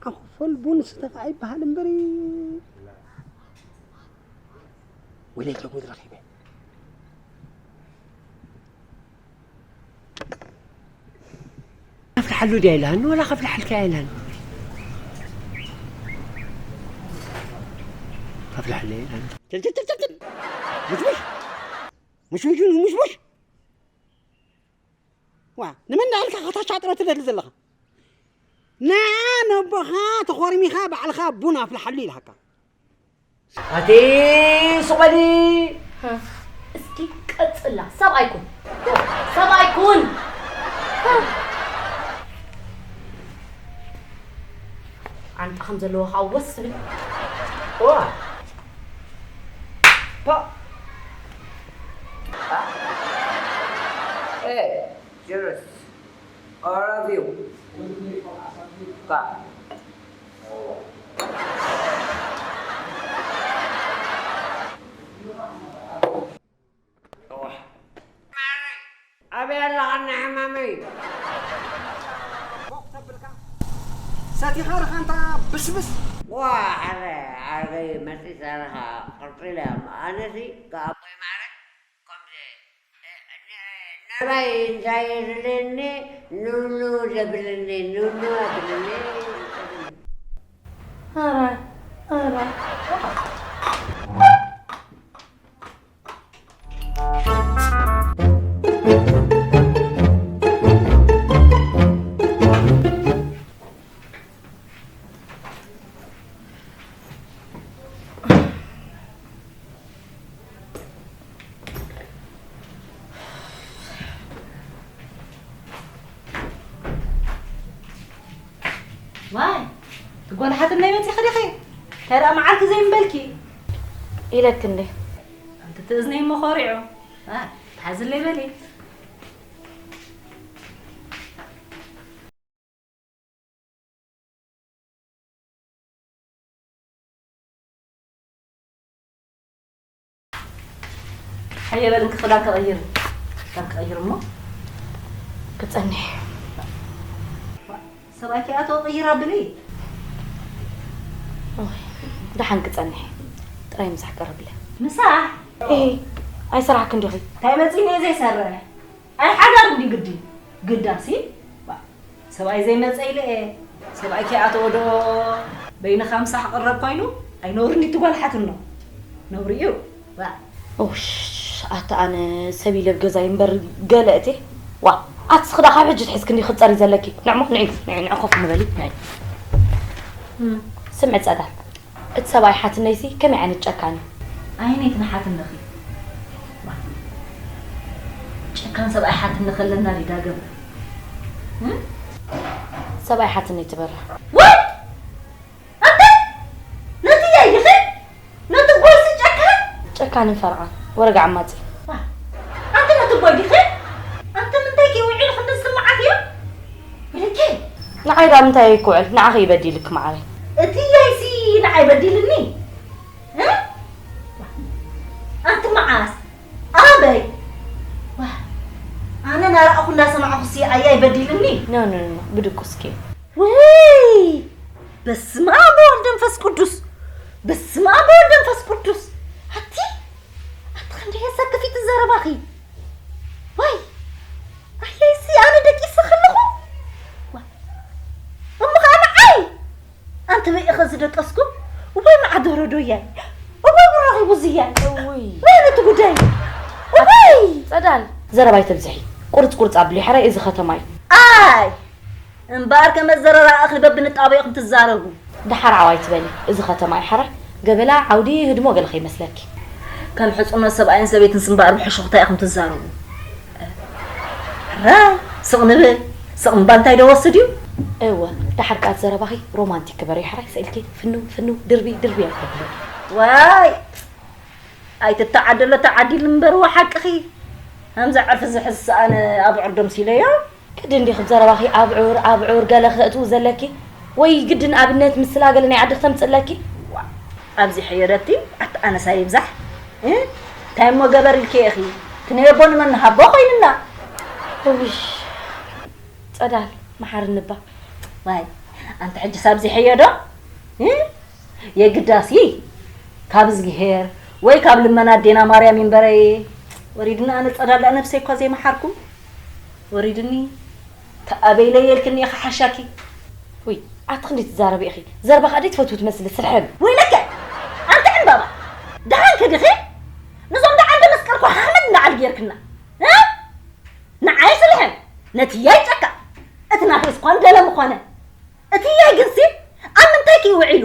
ኣኽፈል ቡን ስተ ከኣ ይበሃል እምበሪ። ወይለይ ከጉድ ረኺበ። ከፍልሓሉ ድያ ኢላኒ፣ ወላ ከፍልሓልካ ኢላኒ። ከፍልሓሉ ኢላኒ። ትል፣ ትል፣ ትል፣ ትል። ሙሽሙሽ። ሙሽሙሽ፣ ሙሽሙሽ። ዋ፣ ንመን ዳልካ ከታሻጥረ ትደሊ ዘለኻ? ንዓ ነቦኻ ተኾርሚኻ ባዕልኻ ቡን ኣፍልሓሉ ኢልሃካ። ኣቲ ሱቕ በሊ። እስኪ ቀጽላ። ሰብኣይ ኩን። ሰብኣይ ኩን። ዓንጣ ከም ዘለዎ ከዓ ወስ ትብል። ዋ። ፓ። ኤ፣ ጀረስ። All of you. ካ። ኣበይ ኣለኻ? ሕማመይ። ሰቲኻ ርኻ እንታ ብስብስ። ዋ፣ ኣረ፣ ኣረ፣ መጺ ሰረኻ፣ ቅርጥለ፣ ኣነሲ፣ ከኣቦይ ማረ፣ ከምዚ፣ እ፣ ን-፣ ናባይ እንታይ የድልየኒ? ኑኑ ዘብለኒ፣ ኑኑ ኣብለኒ። ኣረ፣ ኣረ። ዋይ፣ ትጓልሓትለይ መፂኺ ዲኺ? እንታይ ደኣ መዓርኪ ዘይምበልኪ? ኢለኪ እንዴ? ኣንቲ ትእዝነይ እሞ ኾሪዑ። ዋ፣ ተሓዝለይ በሊ። ሓየ በል እንክ ክዳን ክቕይር። ክዳን ክቕይር እሞ ክጸንሕ። ሰብኣይኪ ኣቶ ቅይር ኣብሊ። ኦይ፣ ደሓን ክጸንሕ። ጥራይ ምሳሕ ቀረብለ። ምሳሕ? ኤ፣ ኣይሰራሕክን ዲኺ? እንታይ መጺኒ እየ ዘይሰርሕ? ኣይ ሓዳር እንዲ ግዲ። ግዳሲ? ባ፣ ሰብኣይ ዘይመጸ ኢለ እየ። ሰብኣይ ከይኣተወ ዶ በይንኻ ምሳሕ ቅረብ ኮይኑ? ኣይ ነውሪ እንዲ ትጓልሓትኖ። ነውሪ እዩ። ባ። ኡሽ፣ ኣታ ኣነ ሰብ ኢለ ኣብ ገዛይ እምበር ገለ እቴ። ዋ፣ ኣቲ ስኽዳ ካብ ሕጂ ትሕዝኪ እንዲ ክትጸሪ ዘለኪ። ንዕሞ፣ ንዒ፣ ንዒ፣ ንዒ ኮፍ ንበሊ፣ ንዒ። እም። ስምዒ ጸዳል። እቲ ሰብኣይ ሓትነይሲ ከመይ ዓይነት ጨካን እዩ? ኣየነይቲ ንሓትነኺ? ጨካን ሰብኣይ ሓትነ ከለና ድዩ ዳግም? እም? ሰብኣይ ሓትነይ ትበርህ። ወይ! ኣንተ! ነቲ ያይኺ? ነቲ ጎይሲ ጨካን? ጨካንን ፈርቓን፣ ወረጋ ዓማጺ። ዋ! ኣንተ ነቲ ጎይ ዲኺ? ኣንተ ምንታይ ከይውዕል ክንዲ ዝስምዓት እዩ? ወለኪ! ንዓይ ዳ ምንታይ ክውዕል? ንዓኺ እዩ በዲልኪ መዓረይ። እቲ ያይሲ ንዓይ በዲልኒ? እ? ኣንቲ መዓስ? ኣበይ? ዋ፣ ኣነ ናረኣኹ እንዳሰማዕኹሲ ኣያይ በዲልኒ? ኖ፣ ኖ፣ ኖ፣ ብድቁስኪ። ውይ! በስመ ኣብ ወወልድ መንፈስ ቅዱስ። በስመ ኣብ ወወልድ መንፈስ ቅዱስ። ኣቲ፣ ኣቲ ክንደይ የሰክፍ እቲ ዘረባኺ። ዋይ! ኣያይሲ ኣነ ደቂሰ ከለኹ። ዋ፣ እሞ ኸኣ ንዓይ። ኣንቲ በይ ኢኸ ዝደቀስኩ? እዋይ መዓት ደረዶ እያይ። እዋይ ጉድ ረኺቡ እዚ እያይ። እውይ። ወይ ነቲ ጉዳይ። እዋይ። ጸዳል። ዘረባ ኣይተብዝሒ። ቁርጽ ቁርጽ ኣብሊ ሕራይ እዚ ከተማ እዩ። ኣይ። እምበኣር ከመ ዘረባ እኽሊ በብንጣበኡ ኢኹም ትዛረቡ። ደሓር ዓው ኣይትበሊ። እዚ ከተማ እዩ ሕራይ። ገበላ ዓውዲ ህድሞ ገለ ከይመስለኪ። ከም ሕጽኖት ሰብኣይን ሰበይትንስ እምበኣር ብሕሹኽታ ኢኹም ትዛረቡ። ራይ፣ ስቕ ንብል። ስቕ ምባል እንታይ ዶ ወስድ እዩ? እወ፣ ደሓር ከኣ ዘረባኺ ሮማንቲክ ግበሪ፣ ሕራይ ስኢልኪ ፍንው ፍንው፣ ድርቢ ድርቢ ኣይተብሊ። ዋይ፣ ኣይትተዓደሎ ተዓዲሉ እምበር፣ ወሓቅኺ። ከምዚ ዕርፊ ዝሕዝ ሰኣነ ኣብዑር ዶ ምሲለዮ? ግድን ዲኺ ብዘረባኺ ኣብዑር፣ ኣብዑር ገለ ከእትዉ ዘለኪ? ወይ ግድን ኣብነት ምስላ ገለ ናይ ዓዲ ክተምጽእለኪ? ዋ፣ ኣብዚ ሕየረቲ ኣተኣነሳ ይብዛሕ። እ? እንታይ እሞ ገበር ኢልኪ ኢኺ? እቲ ናይ ኣቦ ንመን ንሃቦ ኮይንና። እውይ፣ ጸዳል፣ መሓርኒ እባ። ዋይ፣ ኣንቲ ሕጂ ሳብዚሐዮ ዶ? እ? የግዳሲ ካብ እዝግሄር ወይ ካብ ልመና ኣዴና ማርያም ይንበረይ። ወሪድኒ ኣነ ጸዳላ ነብሰይ እኳ ዘይመሓርኩ። ወሪድኒ ተኣበይለየ ኢልክኒ ኢኻ ሓሻኪ። ውይ፣ ኣቲ ክንደይ ትዛረቢ ኢኺ? ዘረባኻ ደይ ትፈትዊ ትመስሊ ስርሕብ። ወይለከ! ኣንቲ ዕምባባ! ደሓን ከዲኺ? ነዞም ደሓን ደመስቀልኩ ሓመድ እንዳዓል ጌርክና። እ? ንዓይ ስልሕን ነቲ ያይ ጨካ። እቲ ናተይ ስኳን ገለ ምኾነ። እቲ ያይ ግንሲ ኣብ ምንታይ ክዩ ውዒሉ?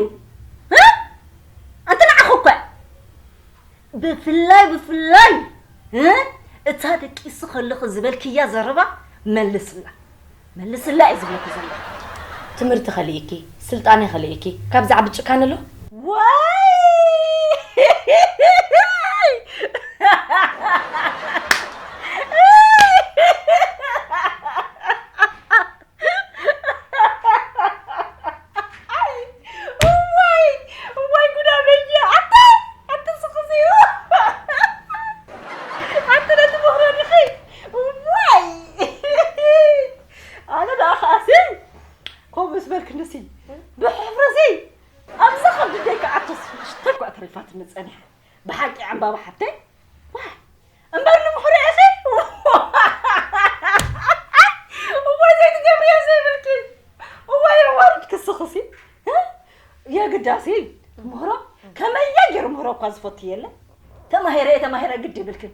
እ? ኣንቲ ንዓኹ እኮ። ብፍላይ፣ ብፍላይ፣ እ? እታ ደቂሱ ከለኹ ዝበልክያ ዘረባ መልስላ። መልስላ እየ ዝብለኪ ዘለኹ። ትምህርቲ ከልኢኪ፣ ስልጣነ ከልኢኪ፣ ካብ ዝዓቢ ጭካነ ኣሎ? ዋይ! እዋይ! እዋይ ጉድ ኣበየ! ኣታ! ኣታ ስኽሲ! ኣታ ነቲ ምኽሮ ዲኺ? እዋይ! ኣነ ደኣ ኸኣሲ ከምኡ ምስ በልክንሲ ብሕፍረሲ ኣብዛ ካብ ድደይ ክኣቶስ ሽቶ እኳ ተሪፋትኒ ጸኒሓ። ብሓቂ ዕምባባ ሓብተይ፣ ዋይ! እምበር ንምኽሪ ኢኺ? እዋይ ዘይትገብርዮ ዘይብልኪ። እዋይ የዋርድ ክስኽሲ። የግዳሲ ምህሮ ከመያ ገይሩ ምህሮ እኳ ዝፈቱ የለ። ተማሂረ እየ ተማሂረ ግድ ይብልክን።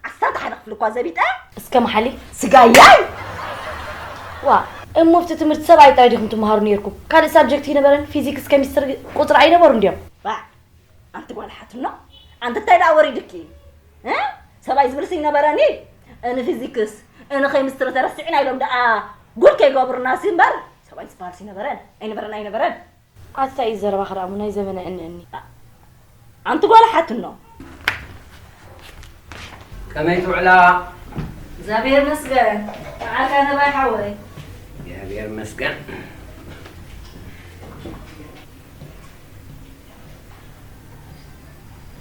ዓሰርተ ሓደ ክፍሊ እኳ ዘቢጠ። እስከ መሓሊ ስጋያይ። ዋ፣ እሞ ኣብቲ ትምህርቲ ሰብኣይ ጥራይ ዲኹም ትመሃሩ ነይርኩም? ካልእ ሳብጀክት ይነበረን? ፊዚክስ፣ ኬሚስትሪ፣ ቁፅሪ ኣይነበሩ እንድዮም? ባ፣ ኣንቲ ጓል ሓትኖ፣ ኣንቲ እንታይ ደኣ ወሪድኪ? እ? ሰብኣይ ዝብልሲ ይነበረኒ? እኒ ፊዚክስ፣ እኒ ኬሚስትሪ ተረሲዕና ኢሎም ደኣ ጉድ ከይገብሩና ሲ እምበር፣ ሰብኣይ ዝበሃል ሲ ይነበረን? ኣይነበረን፣ ኣይነበረን። ኣታ እዩ ዘረባኻ ደኣ እሞ ናይ ዘመነ እኒ እኒ። ኣንቲ ጓል ሓትኖ። ከመይ ትውዕላ? እግዚኣብሔር ይመስገን። መዓልካ ነባይ ሓወይ። እግዚኣብሔር ይመስገን።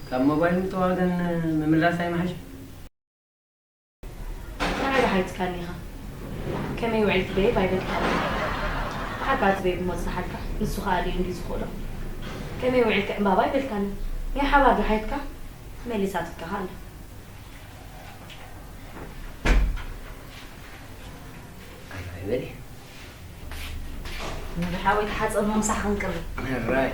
ካብ ሞባይል ምጥዋግን ምምላስ ኣይመሓሽ? ንዓይ ደሓይትካኒ ኢኻ። ከመይ ውዒልኪ ቤብ ኣይበልካኒ። ብሓቂ ኣቲ ቤብ እሞ ዝደሓልካ፣ ንሱ ኸኣ ድዩ እንድዩ ዝኽእሎ። ከመይ ውዒልኪ ዕምባባ ኣይበልካኒ። ናይ ሓባር ደሓይትካ መሊሳትካ ኣላ። ኣራይ በሊ። ንብሓወይ ተሓጸብ፣ ምሳሕ ክንቅርብ። ኣራይ።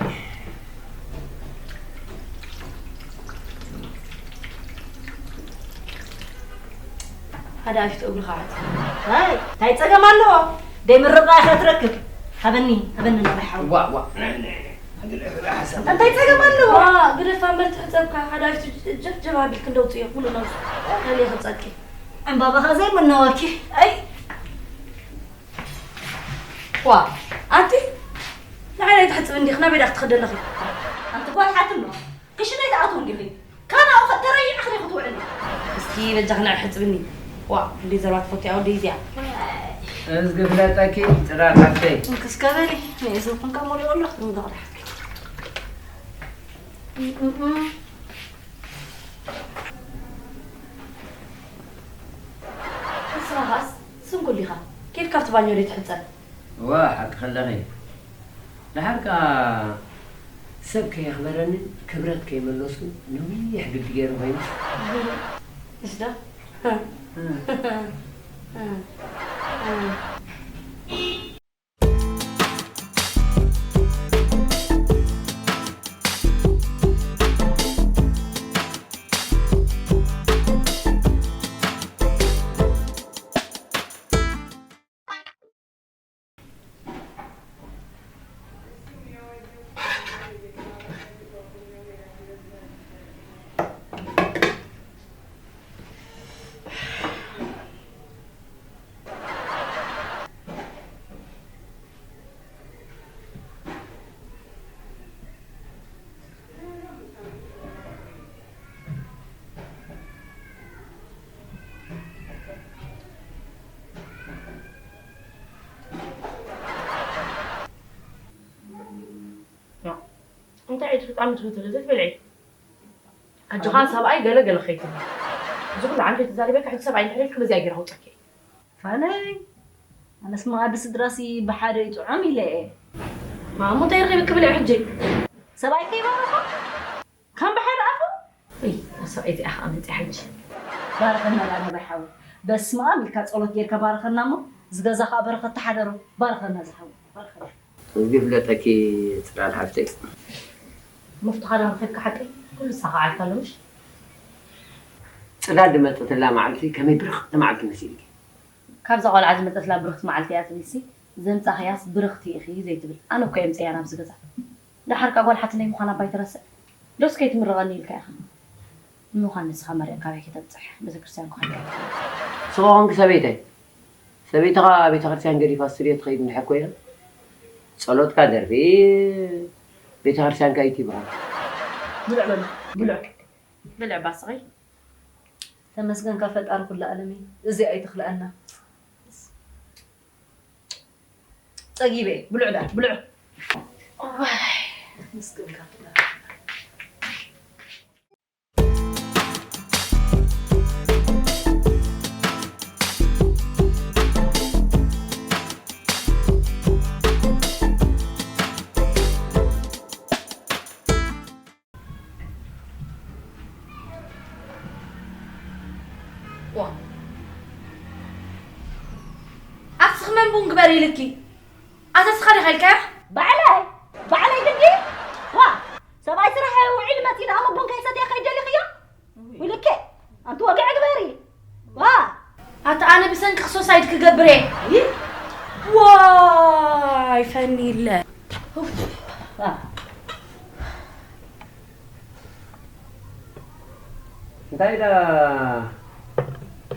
ሓደ ኣሽቱ እግሪ ኸዓት። ኣይ፣ እንታይ ጸገም ኣለዎ? ደይ ምርቓ ኢኻ ትረክብ። ሃበኒ፣ ሃበኒ ንብሓወይ። ዋ፣ ዋ፣ ናይ፣ ናይ፣ ናይ። እንታይ ጸገም ኣለዎ? ዋ፣ ግደፋ እምበር ትሕጸብካ። ሓደ ኣሽቱ ጀ-፣ ጀብ ኣቢልክ እንደውጽዮ፣ ሙሉእ ነብሱ። ከልየ ክጸቂ። ዕምባባኻ ዘይምነወኪ። ኣይ። ዋ፣ ኣንቲ ንዓይ ኣይትሕጽቢ እንዲኺ፣ ናበይ ደኣ ክትኸዲ ኣለኺ? ኣንቲ ጓል ሓትኖ፣ ክሽነ ኣይትኣትዊ እንዲኺ። ካናኡ ተረይዕኺ ዲኺ ትውዕሊ? እስኪ በጃኺ ንዓይ ሕጽብኒ። ዋ፣ እንዴ ዘረባ ትፈትያ ወደይ እዚኣ። እዝጊ ፍለጠኪ፣ ጽላል ሓፍተይ። እንክስከ በሊ፣ ንእዝንኩም ከ ሞሊቑ ኣሎ፣ ዝምዶ ክዳ ሓፍተይ። እም፣ እም፣ እም። ንስኻ ኸኣስ ስንኩል ዲኻ? ኬድካ ኣብቲ ባኞ ደይ ትሕጸብ? እዋ፣ ሓቂ ከለኺ። ደሓር ከኣ ሰብ ከየኽበረንን ክብረት ከይመለስኩን ነዊሕ ግዲ ገይሩ ኮይኑ። እሽ ዶ? እ። እንታይ ኢልኪ ህጻን ምስ ብትሪ ዘይትበልዒ? ሕጂ ኸኣ ሰብኣይ ገለ ገለ ከይትብሊ። እዚ ኩሉ ዓንኬል ትዛረቢ፣ ሕጂ ሰብኣይ እንድሕር ኢልኪ በዚኣ ገይረ ከውጸኪ እየ። ፋነይ፣ ኣነስ መኣዲ ስድራሲ ብሓደ ይጥዑም ኢለ እየ። ማሙ እንታይ ረኺብኪ ብልዒ ሕጂ? ሰብኣይ ከይባረኻ? ከም ባሕሪ ኣፉ? እይ፣ ሰብኣይ እዚኣ ኸኣ መጺኣ ሕጂ። ባርኸና ላና ባይሓዊ። በስመ ኣብ ኢልካ ጸሎት ጌርካ ባርኸና እሞ፣ ዝገዛ ኸኣ በረኸት ተሓደሮ። ባርኸና ዝሓዊ፣ ባርኸና። እዚ ፍለጠኪ ጽላል ሓፍተይ። መፍትኻ ዶ ረኺብካ ሓቀይ? ኩሉ ዝሰኻዓልካ ኣሎ ምሽ? ጽላል ዝመጸትላ መዓልቲ ከመይ ብርኽቲ መዓልቲ መሲልኪ? ካብዛ ቆልዓ ዝመጸትላ ብርኽቲ መዓልቲ እያ ትብልሲ፣ ዘምጻኽያስ ብርኽቲ ኢኺ ዘይትብል። ኣነ እኮ የምጽእያ ናብዚ ገዛ። ደሓር ከኣ ጓል ሓትነይ ምዃና እባ ኣይትረስዕ። ዶስ ከይትምርቐኒ ኢልካ ኢኻ? ንምዃን ንስኻ መርየቕ ካበይ ከተብጽሕ? ቤተክርስትያን እኳ ኣይከድካን። ንስኺ ኾንኪ ሰበይተይ፣ ሰበይትኻ ቤተክርስትያን ገዲፋ ስቱድዮ ትኸይድ እንድሕር ኮይና፣ ጸሎትካ ደርቢ፣ ቤተክርስትያንካ ዩቲዩብኻ። ብልዕ በል፣ ብልዕ። ብልዕ ባስቐይ። ተመስገንካ ፈጣሪ ኩሉ ዓለመይ፣ እዚ ኣይትኽልኣና። ጸጊበ፣ ብልዑ ደኣ፣ ብልዑ። ዋይ፣ ምስግንካ። ዋ። ኣስኺ መን ቡን ግበሪ ኢልኪ? ኣታ ስኻ ዲኻ ኢልካያ? ባዕለይ፣ ባዕለይ ግዲ? ዋ፣ ሰብኣይ ስራሕ ውዒሉ መጺኡ ደኣ እሞ ቡን ከይሰትየ ከይደሊኽዮ? ውይ። ውልኬ፣ ኣንቲ ወግዒ ግበሪ። ዋ። ኣታ ኣነ ብሰንኪ ክሶሳይድ ክገብር እየ። ይህ? ዋይ፣ ፈኒለ። ዋ። እንታይ ዳ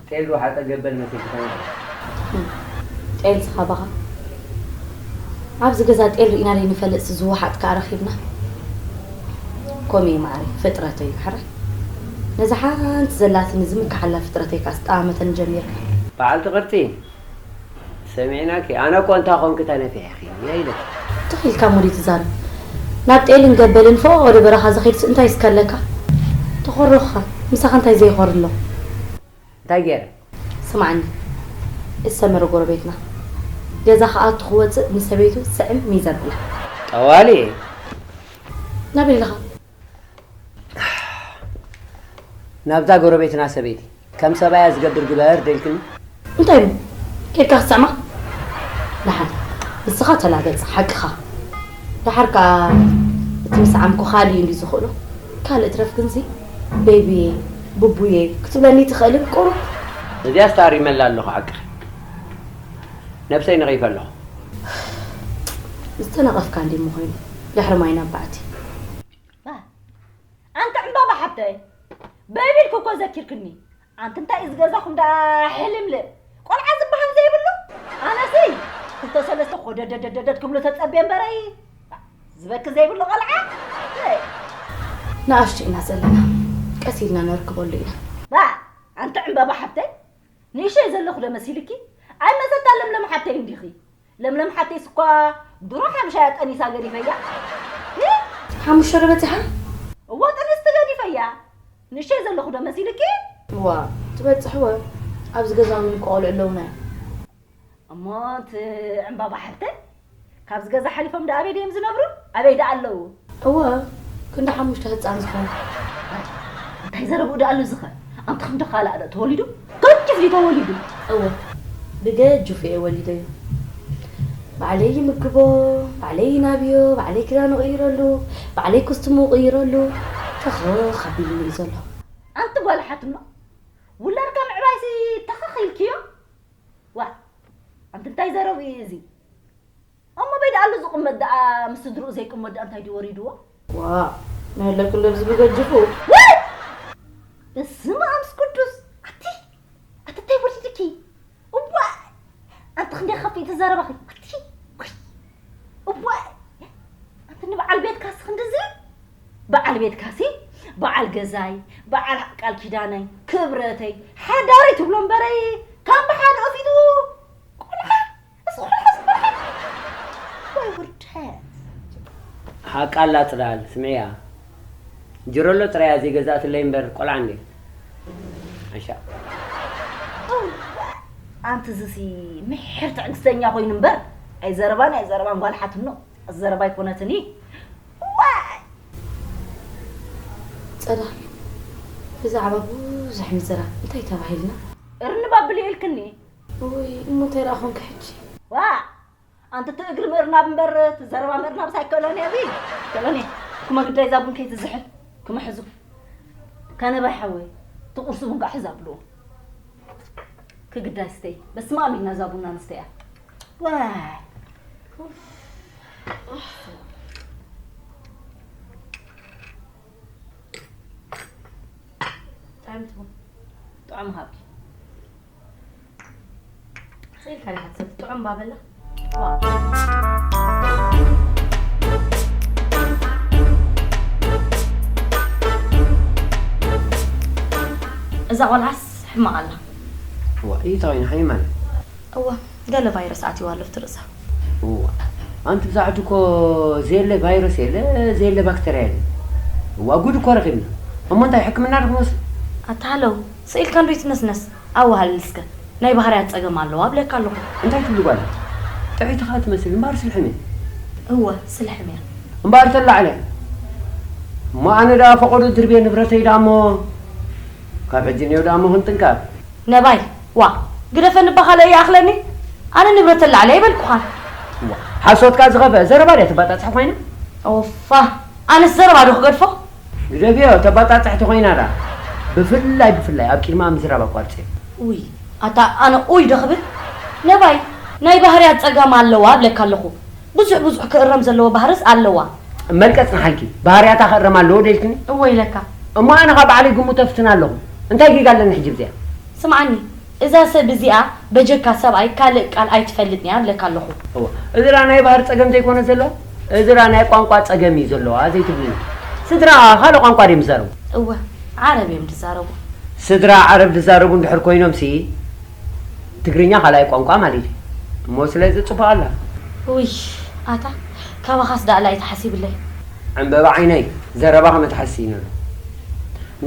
ጤል ወሓጠ ገበል መሲልካ? ጤል ዝኻባኻ? ኣብዚ ገዛ ጤል ርኢና ዘይንፈልጥሲ ዝወሓጥካ ረኺብና? ኮሜ ማዕረ ፍጥረተይ ማዕረ። ነዛ ሓንቲ ዘላትኒ ዝምክሓላ ፍጥረተይ ከኣ ስጣመተኒ ጀሚርካ። በዓልቲ ቅርጺ። ሰሚዕናኪ፣ ኣነ እኮ እንታ ኾንኪ ተነፊሕኪ እየ ኢለኪ። ትኽ ኢልካ ሙዲ ትዛረብ። ናብ ጤልን ገበልን ፈቐዶ በረኻ ዝኸይድስ እንታይ እስከ ኣለካ? ተኾርኽኻ፣ ምሳኻ እንታይ ዘይኾር ኣሎ? እንታይ ገይረ? ስማዕኒ፣ እሰመረ ጎረቤትና ገዛ ክኣቱ ክወፅእ ንሰበይቱ ስዕም ሚዘን ብላ። ጠዋሊ። ናበይ ኣለኻ? ናብዛ ጎረቤትና ሰበይቲ ከም ሰብኣያ ዝገብር ግበር ደልክኒ። እንታይ እሞ? ኬድካ ክትስዕማ? ደሓን፣ ንስኻ ተላገጽ፣ ሓቅኻ። ደሓር ከኣ እቲ ምስዓምኩ ካልእ እዩ እንድዩ ዝኽእሎ። ካልእ ትረፍ ግንሲ፣ ቤቢየ፣ ቡቡየ ክትብለኒ ትኽእልን ቁሩብ። እዚኣስ ተኣሪመላ ኣለኹ ሓቅኺ። ነብሰይ ነቒፈ ኣለኹ። ዝተነቐፍካ እንድዩ እሞ ኮይኑ፣ ድሕሪ ማይ ናብ ባዕቲ። ባ፣ ኣንቲ ዕምባባ ሓብተይ፣ በይቢልኪ እኮ ዘኪርክኒ። ኣንቲ እንታይ እዩ ዝገዛኹም ደኣ ሕልምልም? ቆልዓ ዝበሃል ዘይብሉ? ኣነሲ ክልተ ሰለስተ ኮደደደደደድ ክብሉ ተጸብየ እምበረይ፣ ዝበኪ ዘይብሉ ቆልዓ? ነይ። ንኣሽቱ ኢና ዘለና። ቀስ ኢልና ነርክበሉ ኢና። ባ፣ ኣንቲ ዕምባባ ሓብተይ፣ ንእሽተይ ዘለኹ ዶ መሲልኪ? ኣይመሰታ ለምለም ሓብተይ እንዲኺ። ለምለም ሓብተይስ እኳ ድሮ ሓምሻያ ጠኒሳ ገዲፈያ። እ? ሓሙሽተ ዶ በጺሓ? እወ፣ ጥንስቲ ገዲፈያ። ንእሽተይ ዘለኹ ዶ መሲልኪ? እዋ፣ ትበጽሕ እወ። ኣብዚ ገዛ እውን እኮ ቆልዑ ኣለውና እዮም። እሞ እቲ ዕምባባ ሓብተይ? ካብዚ ገዛ ሓሊፎም ደኣ ኣበይ ድዮም ዝነብሩ? ኣበይ ደኣ ኣለዉ? እወ፣ ክንዲ ሓሙሽተ ህጻን ዝኾኑ። እንታይ ዘረብኡ ደኣ ኣሎ ዝኸ? ኣንቲ ክንዲ ካልኣ ዶ ተወሊዱ? ገጅፍ ድዩ ተወሊዱ? እወ፣ ብገጅፉ እየ ወሊደዮ። ባዕለይ ይምግቦ፣ ባዕለይ ይናብዮ፣ ባዕለይ ክዳኑ እቕይረሉ፣ ባዕለይ ኩስትሙ እቕይረሉ። ተኸኽ ኣቢሉኒ እዩ ዘሎ። ኣንቲ ጓል ሓትኖ፣ ውላድካ ምዕባይሲ ተኸኽ ኢልክዮ? ዋ፣ ኣንቲ እንታይ ዘረብኡ እዩ እዚ? እሞ በይ ደኣ ኣሎ ዝቕመጥ ደኣ፣ ምስ ስድርኡ ዘይቅመጥ ደኣ እንታይ ድዩ ወሪድዎ? ዋ፣ መለክ እንዶ ብዚ ብገጅፉ። ወይ! በስመ ኣብ ቅዱስ። ኣቲ፣ ኣቲ እንታይ ወሪድኪ? እዋ! ኣንቲ ክንደይ ከፊእ ትዛረባኺ? ኣቲ፣ ወይ! እዋ! ኣንቲ ንበዓል ቤትካስ ክንድዚ? በዓል ቤትካሲ፣ በዓል ገዛይ፣ በዓል ቃል ኪዳነይ፣ ክብረተይ፣ ሓዳረይ ትብሎ እምበረይ፣ ካብ ብሓደ ኦፊቱ ቆልዓ። እዚ ቆልዓ እዚ ቆልዓ። ወይ ውርደት። ሓቃ ኣላ ጽላል፣ ስምዕያ። ጅረሎ ጥራይ እያ ዘይገዛእትለይ እምበር ቆልዓ እንዴ። ዓሻ። ኣንቲ እዚሲ ምሕር ትዕግስተኛ ኮይኑ እምበር፣ ኣይዘረባን ኣይዘረባን ጓል ሓትኖ። ዘረባ ኣይኮነትን። ዋይ! ጸዳል፣ ብዛዕባ ብዙሕ ምዝራብ እንታይ ተባሂልና? እርንብ ኣብሊ ኢልክኒ። ውይ፣ እሞ እንታይ ደኣ ኾንኪ ሕጂ? ዋ! ኣንቲ እቲ እግሪ ምእርናብ እምበር፣ እቲ ዘረባ ምእርናብ ሳይከሎኒ እቢ። ከሎኒ፣ ክመ ግዳይ እዛ ቡን ከይትዝሕል፣ ክመ ሕዙ። ከነበይ ሓወይ፣ እቲ ቁርሲ ቡን ከዓ ሕዝ ኣብልዎ። ክግዳይ ስተይ፣ በስመ ኣብ ኢልና እዛ ቡና ንስተያ። ዋይ! ጥዕምቲ ቡን። ጥዑም ሃብኪ። ስኢልካ ዲኻ ትሰቲ? ጥዑም ባበላ። ዋ። እዛ ቆልዓስ ሕማቕ ኣላ። ዋ፣ እዩ ተኾይኑ ሓይማን። እዋ፣ ገለ ቫይረስ ኣትይዋ ኣሎ ኣብቲ ርእሳ። እዋ፣ ኣንቲ ብዛዕባ እኮ ዘየለ ቫይረስ የለ፣ ዘየለ ባክተርያ የለ። እዋ፣ ጉድ እኮ ረኺብና። እሞ እንታይ ሕክምና ዶ ክንወስድ? ኣታ ሃለው፣ ስኢልካ እንዶ ይትነስነስ። ኣዋሃልል እስከ፣ ናይ ባህርያት ጸገም ኣለዋ እብለካ ኣለኹ። እንታይ ትብሊ ጓል? ጥዕይቲ ኸኣ ትመስል፣ እምበኣር ስልሕም እያ። እወ፣ ስልሕም እያ። እምበኣር ተላዕለ። እሞ ኣነ ደኣ ፈቐዶ ድርብየ ንብረተይ ደኣ እሞ፣ ካብ ሕጂ እኔው ደኣ እሞ ክንጥንቀቕ። ነባይ፣ ዋ፣ ግደፈኒ እባ ካልእ ይኣኽለኒ። ኣነ ንብረት ተላዕለ ኣይበልኩኻን። ዋ፣ ሓሶትካ ዝኸፍአ ዘረባ ድያ ተባጻጽሒ ኮይና? ኦፋ፣ ኣነስ ዘረባ ዶ ክገድፎ? ግደፍዮ፣ ተባጻጽሕቲ ኮይና ደኣ። ብፍላይ፣ ብፍላይ ኣብ ቅድሚ ምዝራብ ኣቋርጽዮ። ውይ፣ ኣታ ኣነ ኡይ ዶ ክብል? ነባይ፣ ናይ ባህርያት ጸገም ኣለዋ እብለካ ኣለኹ። ብዙሕ ብዙሕ ክእረም ዘለዎ ባህርስ ኣለዋ። መልቀጽ ንሓልኪ፣ ባህርያታ ክእረም ኣለዎ ዶ ኢልክኒ? እወ ኢለካ። እሞ ኣነ ኸኣ ባዕለይ ግምቶ እፍትን ኣለኹ። እንታይ ጌጋ ኣለኒ ሕጂ ብዚኣ? ስምዓኒ፣ እዛ ሰብ እዚኣ በጀካ ሰብኣይ ካልእ ቃል ኣይትፈልጥን እያ እብለካ ኣለኹ። እወ፣ እዚ ደኣ ናይ ባህሪ ጸገም ዘይኮነ ዘሎ፣ እዚ ደኣ ናይ ቋንቋ ጸገም እዩ ዘለዋ ዘይትብልኒ። ስድራ ካልእ ቋንቋ ድዮም ዝዛረቡ? እወ፣ ዓረብ እዮም ዝዛረቡ። ስድራ ዓረብ ዝዛረቡ እንድሕር ኮይኖምሲ፣ ትግርኛ ካልኣይ ቋንቋ ማለት እዩ። እሞ ስለዚ ጽቡቕ ኣላ። ውይ፣ ኣታ ካባኻስ ደኣ ኣይተሓሲብለይ። ዕምበባ ዓይነይ፣ ዘረባ ከመትሓስይኒ ኣሎ።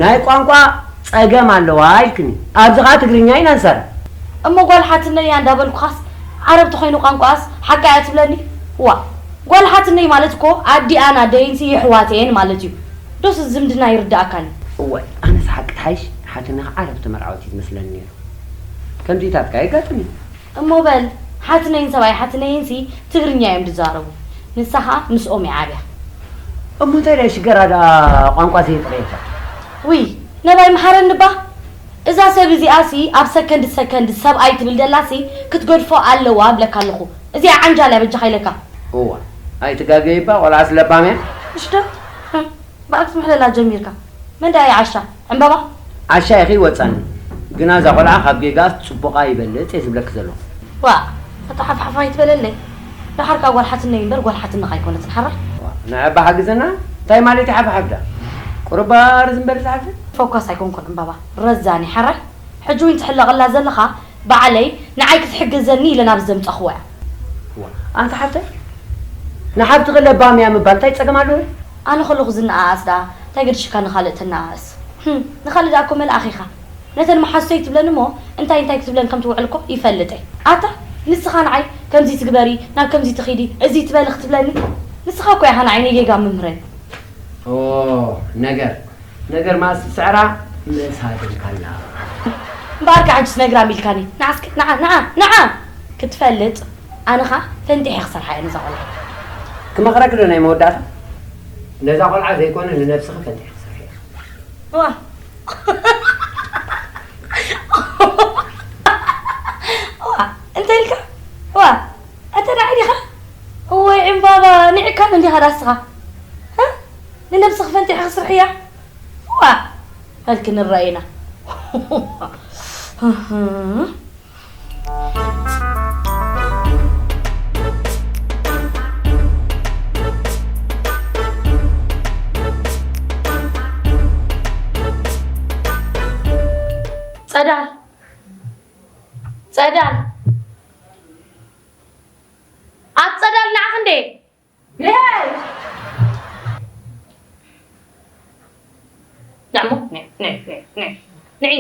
ናይ ቋንቋ ጸገም ኣለዋ ኢልክኒ። ኣብዚ ኸኣ ትግርኛ ኢና ንሰርሕ። እሞ ጓል ሓትነይ እያ እንዳበልኩኻስ፣ ዓረብ ተኾይኑ ቋንቋስ ሓቃ እያ ትብለኒ? ዋ፣ ጓል ሓትነይ ማለት እኮ ኣዲኣን ኣደይንሲ የሕዋት እየን ማለት እዩ። ዶስ ዝምድና ይርድኣካኒ? እዋይ፣ ኣነስ ሓቂ ትሓይሽ፣ ሓትነኺ ዓረብ ተመርዓወት እዩ ዝመስለኒ ነይሩ። ከምዚታት ከ የጋጥም እዩ። እሞ በል፣ ሓትነይን ሰብኣይ ሓትነይንሲ ትግርኛ እዮም ዝዛረቡ። ንሳ ኸኣ ምስኦም እያ ዓብያ። እሞ እንታይ ደኣ ሽገራ ደኣ ቋንቋ ዘይጥረየታ? ውይ፣ ነባይ መሓረኒ እባ። እዛ ሰብ እዚኣሲ ኣብ ሰከንድ ሰከንድ ሰብኣይ ትብል ደላሲ ክትገድፎ ኣለዋ እብለካ ኣለኹ። እዚኣ ዓንጃል እያ በጃኻ ኢለካ። እዋ፣ ኣይትጋገይ እባ፣ ቆልዓስ ለባም እያ። እሺ ዶ? ህም፣ ባዕልክ ትምሕለላ ጀሚርካ። መን ደኣ እዩ ዓሻ? ዕምበባ? ዓሻ ኢኺ ይወጻኒ። ግና እዛ ቆልዓ ካብ ጌጋስ ጽቡቓ ይበልጽ እየ ዝብለኪ ዘለኹ። ዋእ፣ ኣታ ሓፍሓፍ ኣይትበለለይ። ደሓር ከኣ ጓል ሓትነይ እምበር ጓል ሓትነኻ ኣይኮነትን ሓራይ። ዋእ፣ ንዐባ ሓግዘና? እንታይ ማለት እዩ ሓፍሓፍ ደኣ? ቁሩብ ባር ዝም በል ዝሓፍት። ፈኳስ ኣይኮንኩን ዕምበባ። ረዛኒ ሓራይ። ሕጂ እውን ትሕለቐላ ዘለኻ ባዕለይ ንዓይ ክትሕግዘኒ ኢለ ናብ ዘምጻኽዋ እያ። ዋእ፣ ኣንታ ሓፍተይ፣ ንሓፍትኺ ለባም እያ ምባል እንታይ ጸገም ኣለዎ? ኣነ ከለኹ ዝነኣኣስ ደኣ እንታይ ገድሽካ ንኻልእ ተነኣእስ? ህም፣ ንኻልእ ደኣ እኮ መልኣኽ ኢኻ። ነተን መሓዙተይ ትብለን እሞ እንታይ እንታይ ክትብለን ከም ትውዕል እኮ ይፈልጥ እየ። ኣታ ንስኻ ንዓይ ከምዚ ትግበሪ፣ ናብ ከምዚ ትኺዲ፣ እዚ ትበሊ ክትብለኒ? ንስኻ እኮ ኢኻ ንዓይ ናይ ጌጋ መምህረይ። ኦ፣ ነገር፣ ነገር መኣስ ትስዕራ ምእሳር ኢልካላ። እምበኣር ከዓ ሕጅስ ነግራም ኢልካኒ። ንዓ እስከ፣ ንዓ፣ ንዓ፣ ንዓ! ክትፈልጥ፣ ኣነ ኸኣ ፈንጢሐ ክሰርሓ እየ ነዛ ቖልዓ። ክመኽረኪ ዶ ናይ መወዳእታ? ነዛ ቖልዓ ዘይኮነ ንነብስኺ ፈንጢሐ ክሰርሓ እየ። ዋ። ዋ፣ እንታይ ኢልካ? ዋ፣ ኣተ ንዓይ ዲኻ? እወይ ዕምባባ፣ ንዕካን እንዲኻ ዳስኻ? እ? ንነብስኺ ፈንጢሕኺ ስርሕያ? ዋ፣ በልኪ ንረኣይና። ጸዳል፣ ጸዳል፣ ኣት ጸዳል ንዓኺ እንዴ? ንሄይ! ንዕሞ፣ ንዕ፣ ንዕ፣ ንዕ፣ ንዕ፣ ንዒ።